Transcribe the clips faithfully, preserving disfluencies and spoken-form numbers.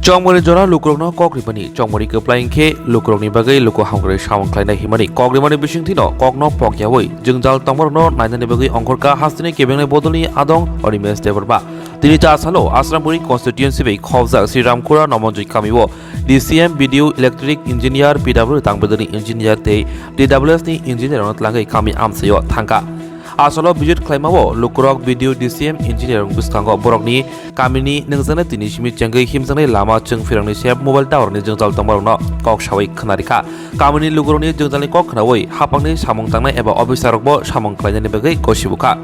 Chongmari jora lukurokno kok rimani, chongmari kwplai wngkhe lukurokni bagwi luku hamkrai samung khlainai himani kok rimani bisingtwino kokno pokyawi jwngjal tongmarokno nainani bagwi ongkhorkha hasteni kebengnai bodolni adong Animesh Debbarma. Tini ta salo Asrampuri constituency bai khobjak Sri Ramkhura Nomonjoi kamio D C M, B D O, electric engineer, P W D tangbedarni engineer tei D W S ni engineer rokno tlangwi kami amchaio thangkha. Asolo visit khlaimao lukurok B D O, D C M, engineer rok bwskango borokni kamini nungjaknai tini simi chengwi himjaknai lama chwng phirangni sep mobile tower ni jwngjal tongmarokno kok sawi khwnarikha. Kamini lukurokni jwngjalni kok khnawi hapangni samung tangnai eba officer rokbo samung khlainani bagwi gosibu kha.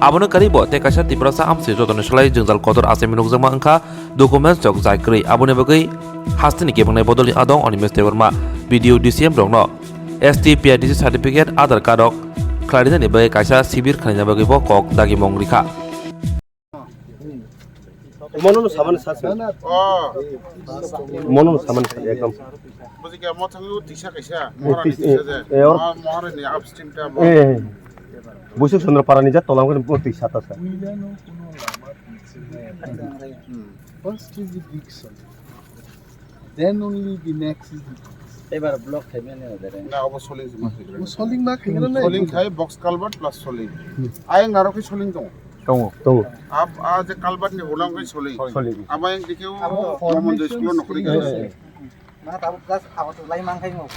Abono karibo tei kaisa Tiprasa amchai jotoni salai jwngjal kotor achaimani nukjakma wngkha documents rok jai kwrwi. Aboni bagwi hasteni kebengnai bodolni adong Animesh Debbarma B D O D C M rokno S T P I D C certificate, Aadhaar card rok khlainani bagwi kaisa sibir khlaina bagwi bo kok dagimung rikha. Mono no samani sa sa. Oh. Mono no samani sa ekdom. Buji ke mo thangu tisa kaisa. Eh, Mohara ni tis-, tisa eh, je. Eh, or- Mo-, Mohara ni upstream ta mo. Eh. Buisuk Chandra Para ni ja tolang ko tisa ta sa. Hmm. First is the big song. Then only the next is the big song. Ebar block khaimani odere. Na, obo soling se ma khaimani. Soling ma khaimani na. Soling khai box culvert plus soling. Hmm. Ayang narok khe soling tongo. Tongo. Tongo. Ab, a je culvert ni ulang khe soling. Soling. Abo yang dikhe o Mohammed formation school no khori stage khe.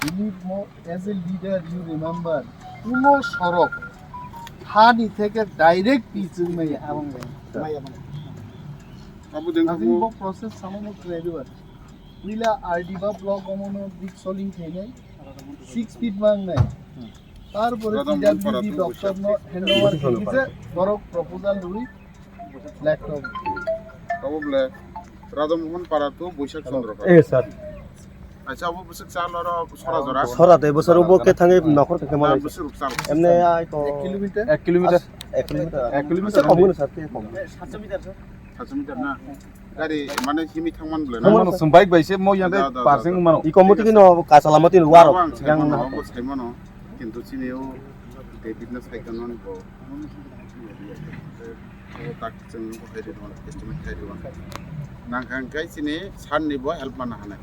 Believe mo, as a leader, you remember, kuno sorok hani theke direct pitching mai abang bai. Abo deng. Bo process samo mo gradual. Puila Ardiba block omono big soling khainai, six feet mangnai. Tarpore Radha Mohan Para P W D to doctor no handover khaikhe borok proposal rwi laptop. Abo bole Radha Mohan Para to Boisak Chandra Para. Eh, sir. Acha, abo bwswk chal oro sora jora. Sora de bwswk bo khe thangwi nokhor khe mano. Bwswk ruk chal. Emne ai to ek kilometer. Ek kilometer. Ek kilometer. Bwswk kom gwnang sir, khe kom. Saat meter, sir. Saat meter na. Gari mane simi thangman bole na. Thangmano, sir. Sum bike bai se mo yang da, da, da, parsing da. Mano. I komo tiki no kacha lama tin waro. Yang na. Bo sai mano. Kintu chini o David na sai kanon bo. O tak chwng bo khai rwmani, estimate khai rwmani. Nang kha hwnkhe chini sir ni bo help mana hanai.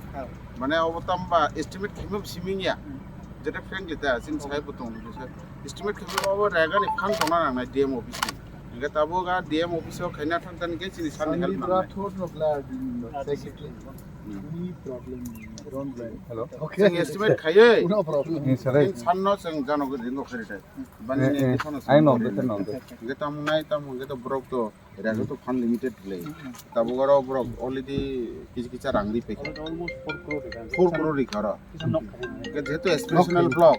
Mane obo tamba estimate khaima siming ya. Hmm. Jeta frankly ta chini sai bo tong ni sir. Estimate khaima obo rega ni phang tongna nangnai D M office ni. Hwnkhe tabuk a D M office o khaina thang thang khe chini sir ni help nangnai. Rathod no bla, secretary. Hmm. Any problem, don't worry. Hello. Okay. Chwng estimate khaiwi. No problem. Ni sir. Chini sir no chwng jano gwi ringo khairi tai. Bani eh, ni eh, biphano ai no, simi better no, better. Hwnkhe tamo nai, tamo hwnkhe to borok to, era to fund limited le. Tabuk oro borok already kisa kisa rang ri paikha. Almost four crore rikha. Four crore rikha oro. Kisa nok kha. Hwnkhe jehetu aspirational block,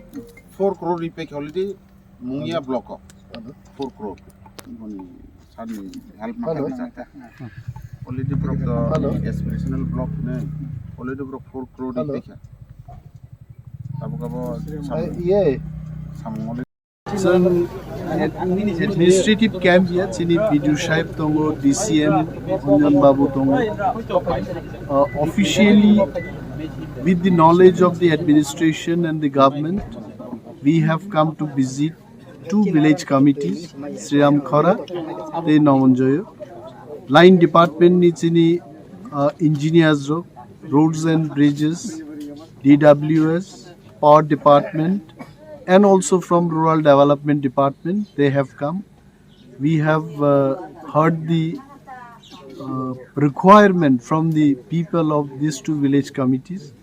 four crore ri paikha already Mungia block o. Four crore. Boni sir ni help ma kha jata. Already borok to aspirational block ne. Already borok four crore ri paikha. Tabuk abo samung, iye. Samung already. Chwng administrative camp ya, chini B D O sahib tongo, D C M Ranjan Babu tongo. Uh, officially, with the knowledge of the administration and the government, we have come to visit two village committees, Sriram Khara, tei Nomonjoyo. Line department ni chini, uh, engineers rok, roads and bridges, D W S, power department, and also from rural development department, they have come. We have, uh, heard the, uh, requirement from the people of these two village committees.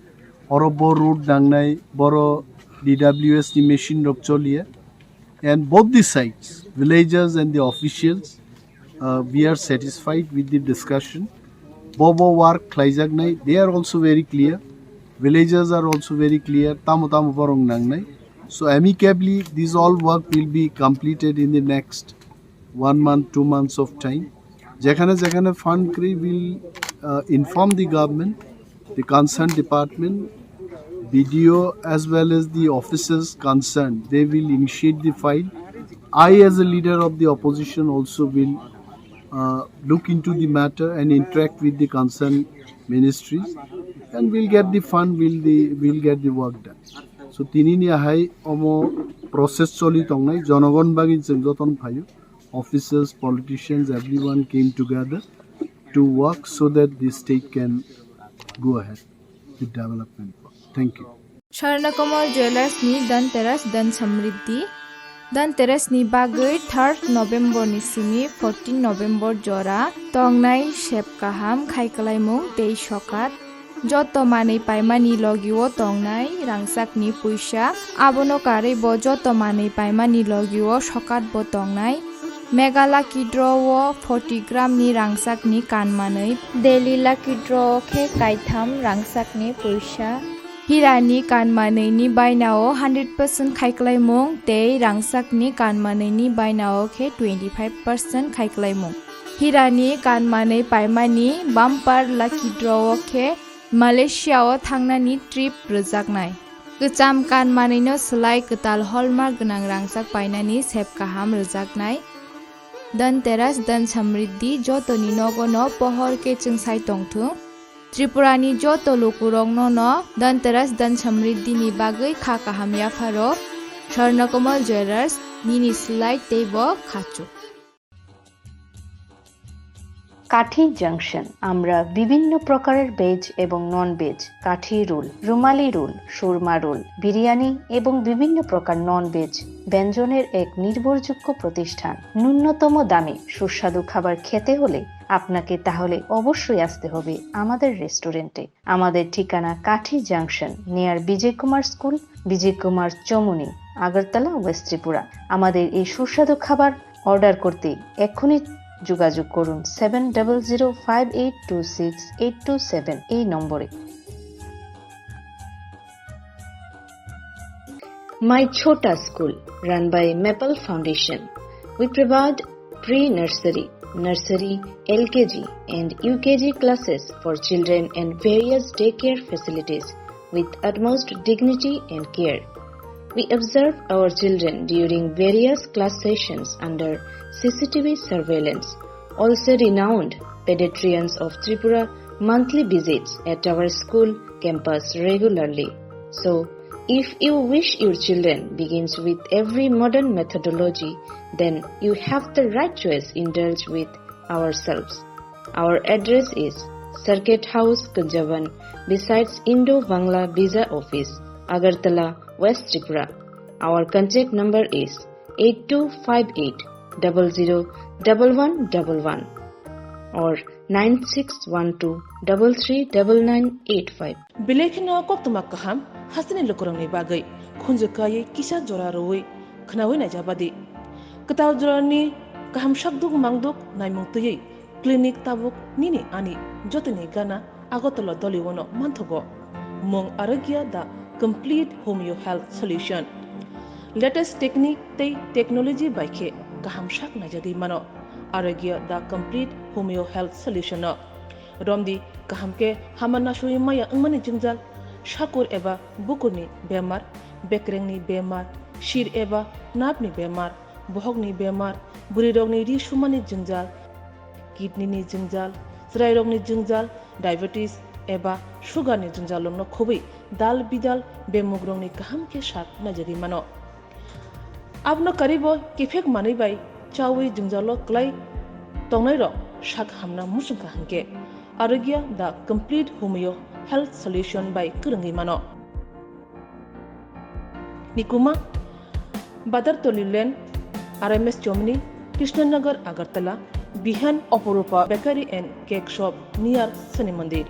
Oro bo road nangnai, boro D W S ni machine rok choliya. And both the sides, villagers and the officials, uh, we are satisfied with the discussion. Bobo work khlaijaknai, they are also very clear. Villagers are also very clear. Tamo tamo borok nangnai. So amicably, this all work will be completed in the next one month, two months of time. Jekhane jekhane fund kwrwi, will, uh, inform the government, the concerned department, B D O as well as the officers concerned. They will initiate the file. I, as a leader of the opposition, also will, uh, look into the matter and interact with the concerned ministries, and we'll get the fund, we'll the, we'll get the work done. So tini ni ahai omo process choli tongnai, jonogon bagwi chwng joton phaio. Officers, politicians, everyone came together to work so that the state can go ahead with development work. Thank you. Swarnakomal Jewellers ni Dhanteras Dhan Samriddhi. Dhanteras ni bagwi third November ni simi fourteen November jora tongnai sep kaham khai kwlaimung tei sokat. Joto manwi paimani logio tongnai rangchakni puisa, abono karwi bo joto manwi paimani logio sokat bo tongnai. Mega Lucky Draw o forty gram ni rangchakni kan manwi, Daily Lucky Draw o khe kaitham rangchakni puisa. Hirani kan manwini bainao hundred percent khaiklaimung tei rangchakni kan manwini bainao khe twenty five percent khaiklaimung. Hirani kan manwi paimani bumper lucky draw o khe Malaysia o thangnani trip rwjaknai. Kwcham kan manwino swlai kwtal hallmark gwnang rangchak painani sep kaham rwjaknai. Dhanteras Dhan Samriddhi jotoni nogono pohor khe chwngsai tongthung. Tripurani joto lukurokno no Dhanteras Dhan Samriddhi ni bagwi kha kaham yapharo. Swarnakomal Jewellers, nini swlai teibo khachuk. কাঠি জাংশন। আমরা বিভিন্ন প্রকারের ভেজ এবং non veg, কাঠি রোল, রুমালি রোল, সুরমা রোল, বিরিয়ানি এবং বিভিন্ন প্রকার non veg ব্যঞ্জনের এক নির্ভরযোগ্য প্রতিষ্ঠান। ন্যূনতম দামে সুস্বাদু খাবার খেতে হলে আপনাকে তাহলে অবশ্যই আসতে হবে আমাদের রেস্টুরেন্টে। আমাদের ঠিকানা কাঠি জাংশন, নিয়ার বিজয় কুমার স্কুল, বিজয় কুমার চমুনি, আগরতলা, ওয়েস্ট ত্রিপুরা। আমাদের এই সুস্বাদু খাবার অর্ডার করতে এখনই যোগাযোগ করুন seven double zero five eight two six eight two seven এই নম্বরে। My Chhota School, run by Maple Foundation. We provide pre-nursery, nursery, L K G and U K G classes for children and various daycare facilities with utmost dignity and care. We observe our children during various class sessions under C C T V surveillance. Also, renowned pediatricians of Tripura monthly visits at our school campus regularly. So, if you wish your children begins with every modern methodology, then you have the right choice. Indulge with ourselves. Our address is Circuit House, Kunjaban, besides Indo-Bangla Visa Office, Agartala, West Tripura. Our contact number is eight two five eight double zero double one double one or nine six one two double three double nine eight five. Belai kheno koktwma kaham hasteni lukurokni bagwi khunju kaiwi kisa jora rwui khwnaui naijabadi. Kwtal jorani kaham sakduk mangduk naimung twiwi clinic tabuk nini ani jotoni gana Agartala dolio no manthogo. Mung Arogya the complete homeo health solution. Latest technique tei technology bai khe kaham sak naijagwi mano. Arogya the complete homeo health solution no. Romdi kaham khe hama nasui maya wngmani jwngjal, sakur eba bukurni bemar, bekrengni bemar, sir eba napni bemar, bohokni bemar, bwrwirokni ri sumani jwngjal, kidney ni jwngjal, chwrairokni jwngjal, diabetes eba sugar ni jwngjalrokno khobwi dal bidal bemugrokni kaham khe sak naijagwi mano. Abono karwibo kiphek manwi bai chaui jwngjalo kwlai tongnairok sak hamna muchungkha hinkhe Arogya the complete homeo health solution bai kwrwngwi mano. Nikuma, Badartoli Lane, R M S Chomni, Krishnanagar, Agartala, Bihan, Oporupa Bakery and Cake Shop near Shani Mandir.